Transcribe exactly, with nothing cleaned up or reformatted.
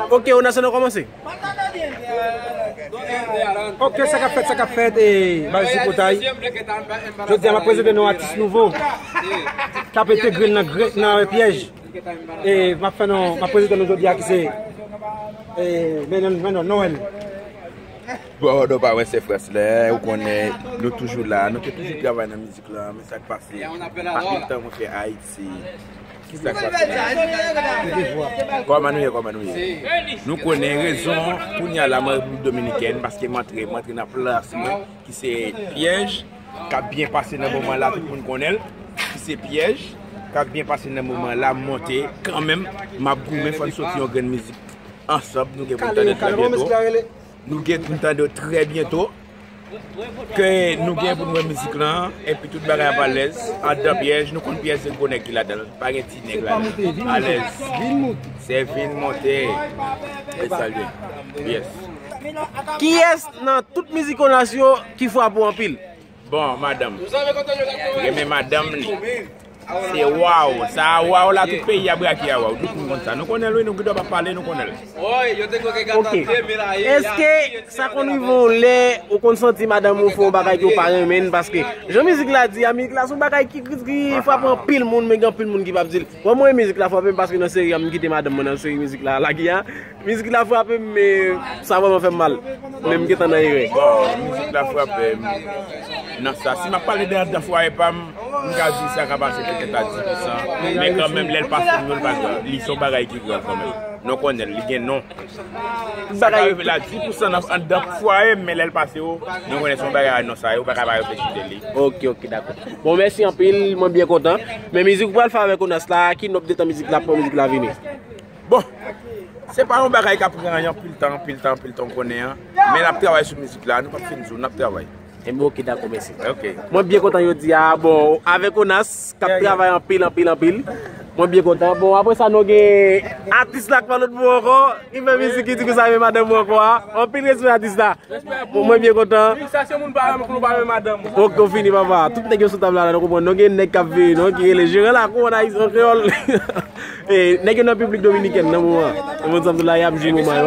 Ok, Onas, nou kòmanse. Ok, sa k ap fèt, sa k ap fèt, e, baz Tripotay. Jodi a, m ap prezante nou atis nouvo k ap entegre nan gre-, nan pyèj. E m ap fè nou, m ap prezante nou jodi a ki se, e, men non, men non, Noël. Bon, nou pa wè se Frans la, ou konnen nou toujou la, nou te toujou travay nan mizik la, men sa k pase, anpil tan mwen fè Ayiti. Kisa k pase? Kòman nou ye, kòman nou ye? Nou konnen rezon, kounye a la, mwen Repiblik Dominikèn, paske m antre, m antre nan plas mwen, ki se pyèj, k ap byen pase nan moman la, tout moun konnen l, ki se pyèj, k ap byen pase nan moman la, m monte, kanmenm, m ap goumen, fò n soti yon grenn mizik ansanm, nou gen pou n tande trè byento. Nou gen pou n tande trè byento. Ke nou gen pou n wè mizik lan, epi tout bagay ap alèz, andan pyèj, nou konn pyèj se gwo nèg ki ladan l, pa gen ti nèg ladan l. Alèz. Se vin monte. E salye. Yes. Kiyès nan tout mizik Onas yo ki frape w anpil? Bon, madanm. Renmen madanm li. Se waw. Sa a waw la, tout peyi a brake a waw. Tout moun konn sa. Nou konnen l, wi, nou gendwa p ap pale, nou konnen l. Ok. Èske sa konn rive w lè ou konn santi madanm ou fè yon bagay ke w pa renmen l? Paske, jan mizik la di a, mizik la se yon bagay ki, ki, ki frape anpil moun, men gen anpil moun ki p ap di l. Bon, mwen, mizik la frape m paske nan seri a, m kite madanm mwen nan seri mizik la, lage a. Mizik la frape m, men sa vrèman fè m mal. Men m gentan nan erè. Bon, mizik la frape m nan sa. Si m ap pale de anndan fwaye pa m, m ka di sa ka pase petèt a dis pousan. Men kanmenm, lè l pase m yo, l pa grav. Li se yon bagay ki grav kanmenm. Nou konnen l, li gen non. Sa ka rive la dis pousan nan anndan fwaye m, men lè l pase yo, nou konnen se yon bagay a non sa, yo pa ka pa reflechi de li. Ok, ok, dakò. Bon, mèsi anpil, mwen byen kontan. Men mizik ou pral fè avèk Onas la, ki nòt de tan mizik la, pou mizik la vini? Bon, se pa yon bagay k ap pran anpil tan, anpil tan, anpil tan, w konnen an. Men n ap travay sou mizik la, nou p ap fin di w, n ap travay. Enben, ok, dakò, mèsi. Ok. Mwen byen kontan jodi a. Bon, avèk Onas, k ap travay anpil, anpil, anpil. Mwen byen kontan. Bon, apre sa, nou gen atis la k pa lòt bò ankò. Ki fè mizik, ki di konsa, men madanm ou ankò a. Anpil respè atis la. Bon, mwen byen kontan. Wi, sa se moun pa renmen, nou pa renmen madanm. Ok, ou fini, papa. Tout nèg yo sou tab la, la, nou konprann. Nou gen nèg k ap veye, non, ki rele jeran lakou an ayisyen, an kreyòl. E, nèg yo nan Repiblik Dominikèn, nan moman. Ou konprann sa m di w la, y ap jwi moman yo.